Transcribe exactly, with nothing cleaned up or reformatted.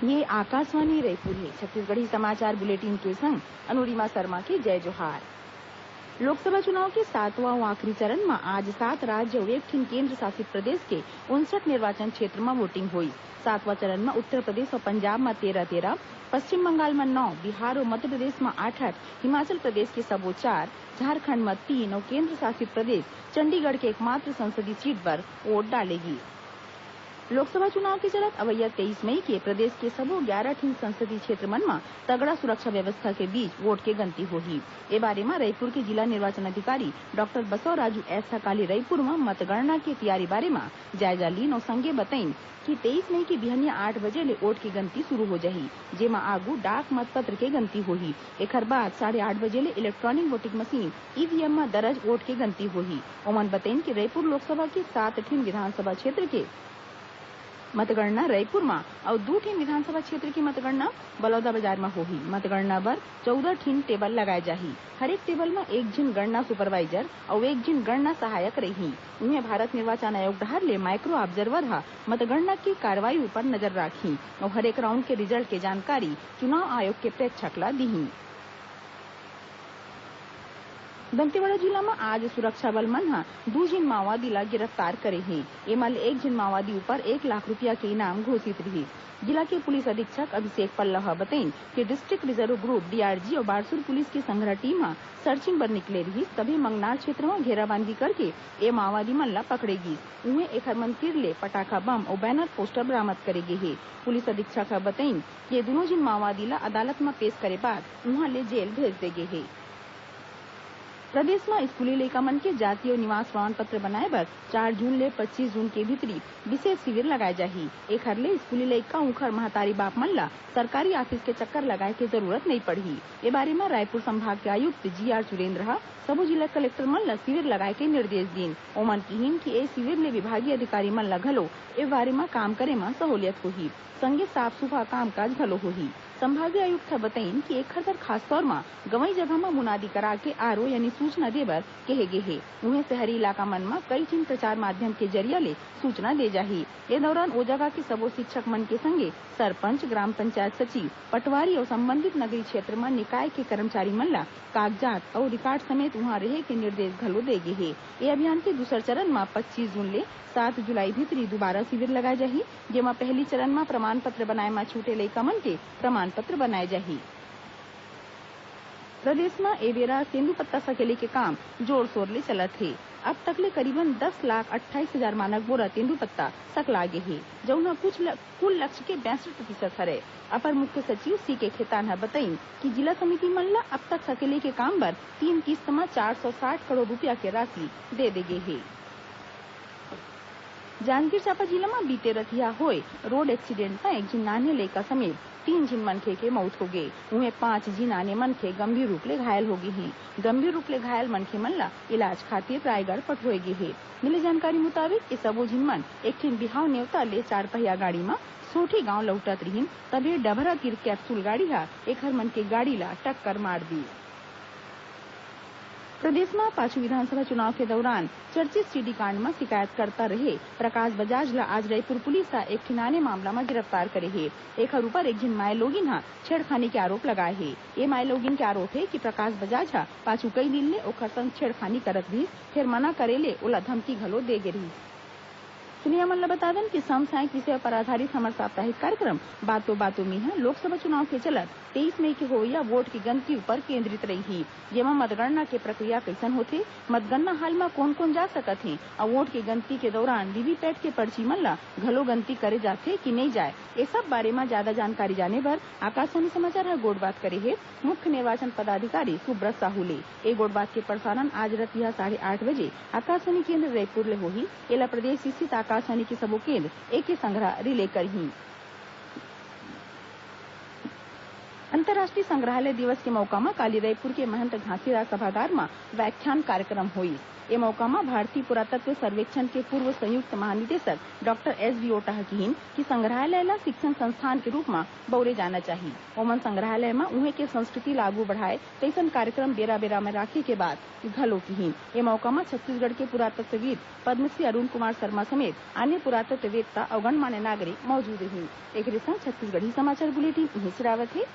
ये आकाशवाणी रायपुर हे। छत्तीसगढ़ी समाचार बुलेटिन के संग अनुरिमा शर्मा के जय जोहार। लोकसभा चुनाव के सातवां अउ आखिरी चरण म आज सात राज्य अउ एक ठिन केंद्र शासित प्रदेश के उनसठ निर्वाचन क्षेत्र म वोटिंग होइस। सातवां चरण म उत्तर प्रदेश अउ पंजाब म तेरह तेरह, पश्चिम बंगाल म नौ, बिहार अउ मध्य प्रदेश म आठ आठ, हिमाचल प्रदेश के सबो चार, झारखंड म तीन अउ केंद्र शासित प्रदेश चंडीगढ़ के एकमात्र संसदीय सीट बर वोट डाले गिस। लोकसभा चुनाव के चलत अवइया तेईस मई के प्रदेश के सबो ग्यारह ठिन संसदीय क्षेत्र मन म तगड़ा सुरक्षा व्यवस्था के बीच वोट के गनती होही। ए बारे म रईपुर के जिला निर्वाचन अधिकारी डॉक्टर बसवराजू एस ह काली रईपुर म मतगणना के तियारी बारे म जायजा लीन अउ संगे बतईन कि तेईस मई के बिहनिया आठ बजे ले वोट के गनती शुरू हो जाही, जेमा आगू डाक मतपत्र के गनती होही। एखर बाद साढ़े आठ बजे ले इलेक्ट्रॉनिक वोटिंग मशीन, ईवीएम, म दरज वोट के गनती होही। ओमन बतईन कि रईपुर लोकसभा के सात ठिन विधानसभा क्षेत्र के मतगणना रईपुर म अउ दू ठिन विधानसभा क्षेत्र के मतगणना बलौदाबाजार म होही। मतगणना बर चौदह ठिन टेबल लगाए जाही। हरेक टेबल म एक झिन गणना सुपरवाइजर अउ एक झिन गणना सहायक रइही। उहें, भारत निर्वाचन आयोग डहार ले माइक्रो ऑब्जर्वर ह मतगणना के कार्रवाई उपर नजर राखही अउ हरेक राउंड के रिजल्ट के जानकारी चुनाव आयोग के प्रेक्षक ल दिही। दंतेवाड़ा जिला म आज सुरक्षा बल मन ह दू झिन माओवादी ल गिरफ्तार करे हे। एमा ले एक झिन माओवादी ऊपर एक लाख रुपया के इनाम घोषित रिहिस। जिला के पुलिस अधीक्षक अभिषेक पल्लव ह बतईन कि डिस्ट्रिक्ट रिजर्व ग्रुप, डीआरजी, अउ बारसूर पुलिस के संघरा टीम ह सर्चिंग बर निकले रिहिस, तभे मंगनार क्षेत्र म घेराबंदी करके ए माओवादी मन ल पकड़े गिस। उहें, एखर मन तीर ले पटाखा बम अउ बैनर पोस्टर बरामद करे गे हे। पुलिस अधीक्षक ह बतईन कि ये दूनों झिन माओवादी ल अदालत म पेश करे बाद उहां ले जेल भेज दे गे हे। प्रदेश म स्कूली लइका मन के जाति अउ निवास प्रमाण पत्र बनाए बर चार जून ले पच्चीस जून के भीतरी विशेष शिविर लगाए जाही। एखर ले स्कूली लइका, उंखर महतारी बाप मन ल सरकारी ऑफिस के चक्कर लगाए के जरूरत नइ पड़ही। ए बारे म रायपुर संभाग के आयुक्त जीआर सुरेंद्र ह सबो जिला कलेक्टर मन ल शिविर लगाए के निर्देश दीन। ओमन किहीन कि ए शिविर ले विभागीय अधिकारी मन ल घलो ए बारे म काम करे म सहूलियत होही, संगे साफ सुथरा कामकाज घलो होही। संभागीय आयुक्त ह बतईन कि एखर बर खासतौर म गंवई जघा म मुनादी करा के आरओ यानी सूचना दे बर कहे गे हे। उहें, शहरी इलाका मन म कई ठिन प्रचार माध्यम के जरिया ले सूचना दे जाही। ए दौरान ओ जगह के सबो शिक्षक मन के संगे सरपंच, ग्राम पंचायत सचिव, पटवारी अउ संबंधित नगरीय क्षेत्र म निकाय के कर्मचारी मन ल कागजात अउ रिकॉर्ड समेत उहां रहे के निर्देश घलो दे गे हे। ए अभियान के दूसर चरण म पच्चीस जून ले सात जुलाई भीतरी दुबारा शिविर लगाए जाही, जेमा पहली चरण म प्रमाण पत्र बनाए म छूटे लइका मन के प्रमाण पत्र बनाए जाही। प्रदेश म ए बेरा तेंदूपत्ता सकेले के काम जोर-शोर ले चलत हे। अब तक ले करीबन दस लाख अट्ठाईस हजार मानक बोरा तेंदूपत्ता सकला गे हे, जउन ह कुछ ल-, कुल लक्ष्य के बासठ प्रतिशत हरय। अपर मुख्य सचिव सीके खेतान ह बतईन कि जिला समिति मन ल अब तक सकेले के काम बर तीन किस्त म चार सौ साठ करोड़ रूपिया के राशि दे दे गे हे। जांजगीर चांपा जिला म बीते रतिहा होए रोड एक्सीडेंट म एक झिन नान्हे लइका समेत तीन झिन मनखे के मउत होगे। उहें, पांच झिन आने मनखे गंभीर रूप ले घायल होगे हें। गंभीर रूप ले घायल मनखे मन ल इलाज खातिर रायगढ़ पठोए गे हे। मिले जानकारी मुताबिक, ये सबो झिन मन एक ठिन बिहाव नेवता ले चारपहिया गाड़ी म सोठी गांव लहुटत रिहिन, तभे डभरा तीर कैप्सूल गाड़ी ह एखर मन के गाड़ी ल टक्कर मार दीस। प्रदेश म पाछू विधानसभा चुनाव के दौरान चर्चित सीडी कांड म शिकायतकर्ता रहे प्रकाश बजाज ल आज रायपुर पुलिस ह एक ठिन आने मामला म गिरफ्तार करे हे। एखर ऊपर एक झिन माईलोगिन ह छेड़खानी के आरोप लगाए हे। ए माईलोगिन के आरोप हे कि प्रकाश बजाज ह पाछू कई दिन ले ओखर संग छेड़खानी करत रिहिस, फेर मना करे ले ओला धमकी घलो दे गे रिहिस। सुनइया मन ल बता दन कि समसामयिक विषय पर आधारित हमर साप्ताहिक कार्यक्रम बातों बातों में ह लोकसभा चुनाव के चलत तेईस मई के होवइया वोट के गनती ऊपर केंद्रित रइही, जेमा मतगणना के प्रक्रिया कइसन होथे, मतगणना हॉल म कोन-कोन जा सकत हे अउ वोट के गनती के दौरान वीवीपैट के पर्ची मन ल घलो गनती करे जाथे कि नइ जाय, ए सब बारे म जादा जानकारी जाने बर आकाशवाणी समाचार ह गोठबात करे हे मुख्य निर्वाचन पदाधिकारी सुब्रत साहू ले। ए गोठबात के प्रसारण आज रतिहा साढ़े आठ बजे आकाशवाणी केंद्र रायपुर ले होही। एला प्रदेश स्थित आकाशवाणी के सबो केंद्र एके संघरा रिले करही। अंतर्राष्ट्रीय संग्रहालय दिवस के मौका म काली रायपुर के महंत घासीदास सभागार म व्याख्यान कार्यक्रम होइस। ए मौका म भारतीय पुरातत्व सर्वेक्षण के पूर्व संयुक्त महानिदेशक डॉक्टर एस वी ओटा ह किहिन कि संग्रहालय ल शिक्षण संस्थान के रूप म बउरे जाना चाही। ओमन संग्रहालय म उहें के संस्कृति ल आगू बढ़ाए तइसन कार्यक्रम बेरा-बेरा म राखे के बात घलो किहिन। ए मौका म छत्तीसगढ़ के पुरातत्वविद पद्मश्री अरुण कुमार शर्मा समेत आने पुरातत्ववेत्ता अउ गणमान्य नागरिक मौजूद रहिन। एकरे संग छत्तीसगढ़ी समाचार बुलेटिन इहें सिरावत हे।